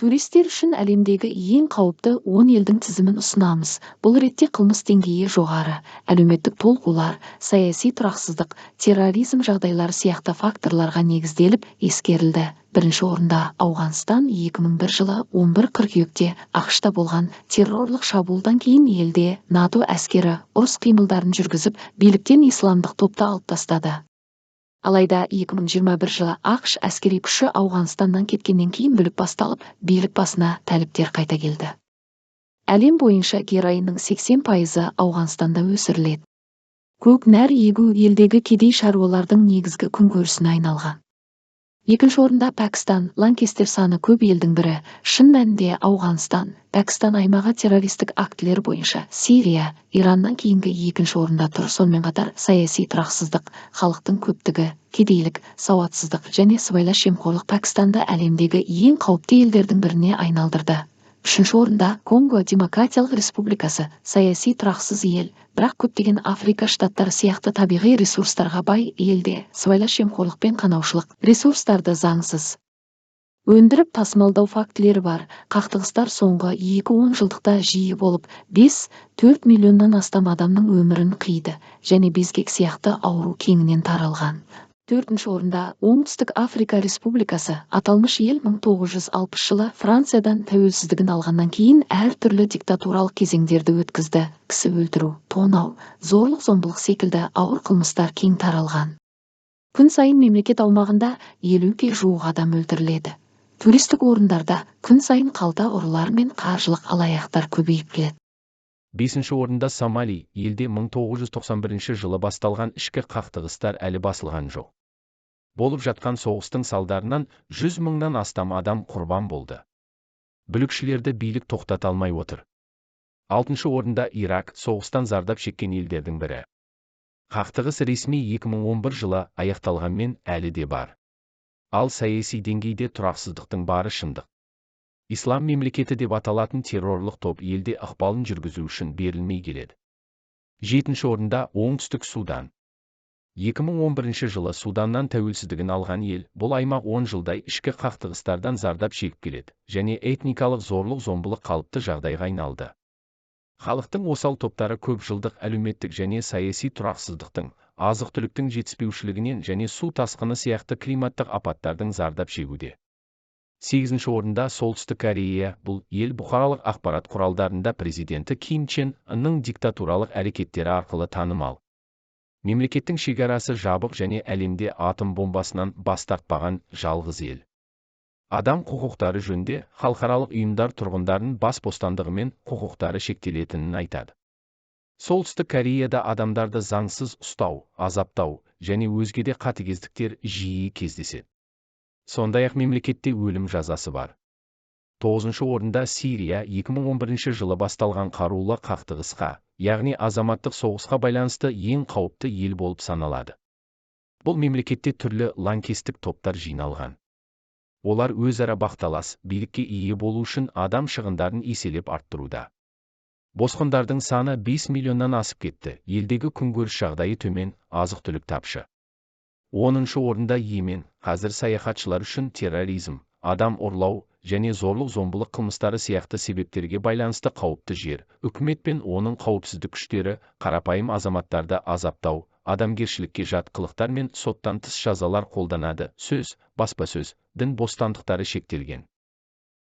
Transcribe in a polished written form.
Туристер үшін әлемдегі ең қауіпті 10 елдің тізімін ұсынамыз. Бұл ретте қылмыс деңгейі жоғары, әлеуметтік толқулар, саяси тұрақсыздық, терроризм жағдайлары сияқты факторларға негізделіп ескерілді. Бірінші орында Ауғанстан. 2001 жылы 11 қыркүйекте АҚШ-та болған террорлық шабуылдан кейін елде НАТО әскері ұрыс қимылдарын жүргізіп, биліктен исламдық топты алып тастады. Алайда 2021 жылы АҚШ әскери күші Ауғанстаннан кеткеннен кейін бүлік басталып, билік басына тәліптер қайта келді. Әлем бойынша героиннің 80%-ы Ауғанстанда өсіріледі. Көк нәр егу елдегі кедей шаруалардың негізгі күнкөрісіне айналған. Екінші орында Пәкістан, лаңкестер саны көп елдің бірі. Шын мәнінде Ауғанстан, Пәкістан аймағы террористік актілер бойынша Сирия, Ираннан кейінгі екінші орында тұр. Сонымен қатар саяси тұрақсыздық, халықтың көптігі, кедейлік, сауатсыздық және сыбайлас жемқорлық Пәкістанды әлемдегі ең қауіпті елдердің біріне айналдырды. Үшінші орында Конго Демократиялық Республикасы, саяси тұрақсыз ел, бірақ көптеген Африка штаттары сияқты табиғи ресурстарға бай елде сыбайлас жемқорлық пен қанаушылық, ресурстарды заңсыз өндіріп тасымалдау фактілері бар. Қақтығыстар соңғы екі он жылдықта жиі болып, 5-4 миллионнан астам адамның өмірін қиды және безгек сияқты ауру кеңінен таралған. Төртінші орында Оңтүстік Африка Республикасы. Аталмыш ел 1960 жылы Франциядан тәуелсіздігін алғаннан кейін әртүрлі диктатуралық кезеңдерді өткізді. Кісі өлтіру, тонау, зорлық-зомбылық секілді ауыр қылмыстар кең таралған. Күн сайын мемлекет аумағында 50-ге жуық адам өлтіріледі. Туристік орындарда күн сайын қалта ұрылар мен қаржылық алаяқтар көбейіп келеді. Бесінші орында Сомали. Елде 1991 жылы басталған ішкі қақтығыстар әлі басылған жоқ. Болып жатқан соғыстың салдарынан 100 мыңнан астам адам құрбан болды. Бүлікшілерді билік тоқтата алмай отыр. Алтыншы орында Ирак, соғыстан зардап шеккен елдердің бірі. Қақтығыс ресми 2011 жылы аяқталғанмен, әлі де бар. Ал саяси деңгейде тұрақсыздықтың бары шындық. Ислам мемлекеті деп аталатын террорлық топ елде ықпалын жүргізу үшін берілмей келеді. Жетінші орында Оңтүстік Судан. 2011 жылы Суданнан тәуелсіздігін алған ел, бұл аймақ 10 жылдай ішкі қақтығыстардан зардап шегіп келеді және этникалық зорлық-зомбылық қалыпты жағдайға айналды. Халықтың осал топтары көп жылдық әлеуметтік және саяси тұрақсыздықтың, азық-түліктің жетіспеушілігінен және су тасқыны сияқты климаттық апаттардың зардап шегуде. Сегізінші орында Солтүстік Корея. Бұл ел бұқаралық ақпарат құралдарында президенті Ким Чен Ынның диктатуралық әрекеттері арқылы танымал. Мемлекеттің шекарасы жабық және әлемде атом бомбасынан бас тартпаған жалғыз ел. Адам құқықтары жөнінде халықаралық ұйымдар тұрғындарын бас бостандығы мен құқықтары шектелетінін айтады. Солтүстік Кореяда адамдарды заңсыз ұстау, азаптау және өзге де қатыгездіктер жиі кездеседі. Сондай-ақ мемлекетте өлім жазасы бар. Тоғызыншы орында Сирия. 2011 жылы басталған қарулы қақтығысқа, яғни азаматтық соғысқа байланысты ең қауіпті ел болып саналады. Бұл мемлекетте түрлі лаңкестік топтар жиналған. Олар өзара бақталас, билікке ие болу үшін адам шығындарын еселеп арттыруда. Босқындардың саны 5 миллионнан асып кетті. Елдегі күнкөріс жағдайы төмен, азық-түлік тапшы. 10-шы орында Йемен. Қазір саяхатшылар үшін терроризм, адам ұрлау және зорлық-зомбылық қылмыстары сияқты себептерге байланысты қауіпті жер. Үкімет пен оның қауіпсіздік күштері қарапайым азаматтарды азаптау, адамгершілікке жат қылықтар мен соттан тыс жазалар қолданады. Сөз, баспасөз, дін бостандықтары шектелген.